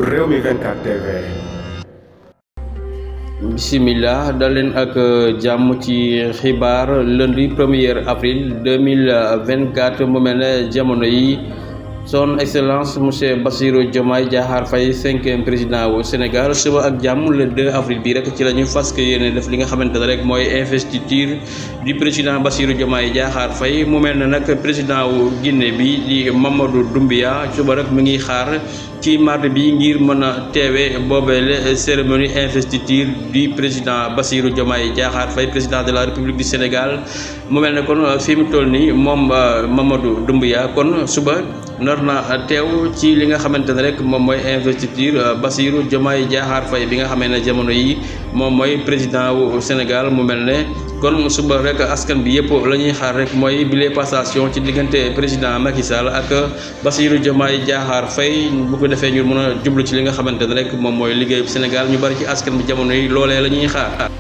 Rewmi 24 TV. Bismillah dal leen ak jàmm ci xibaar lundi 1er avril 2024 mu mel ne jamono yi son excellence monsieur Bassirou Diomaye Diakhar Faye 5e président wu Sénégal suba ak jàmm le 2 avril bi rek ci la ñu fas yéene def li nga xamante ne rek mooy investiture du président Bassirou Diomaye Diakhar Faye mu mel ne nag président wu Guinée bi di Mamadou Doumbouya suba rek mu ngi xaar ci mardi bi ngir mën a teewe boobele cérémonie investiture du président Bassirou Diomaye Diakhar Faye président de la République du Sénégal mu mel ne kon fi mu toll nii moom Mamadou Doumbouya kon suba nar na teew ci li nga xamante ne rek moom mooy investiture Bassirou Diomaye Diakhar Faye bi nga xamee ne jamono yi moom mooy président wu Sénégal mu mel ne kon suba rek askan bi yëpp la ñuy xaar rek mooy bile passation ci diggante président Macky Sall ak Bassirou Diomaye Diakhar Faye bu ko defee ñu mën a jublu ci li nga xamante ne rek moom mooy liggéeyu Sénégal ñu bari ci askan bi jamono yi loolee la ñuy xaar.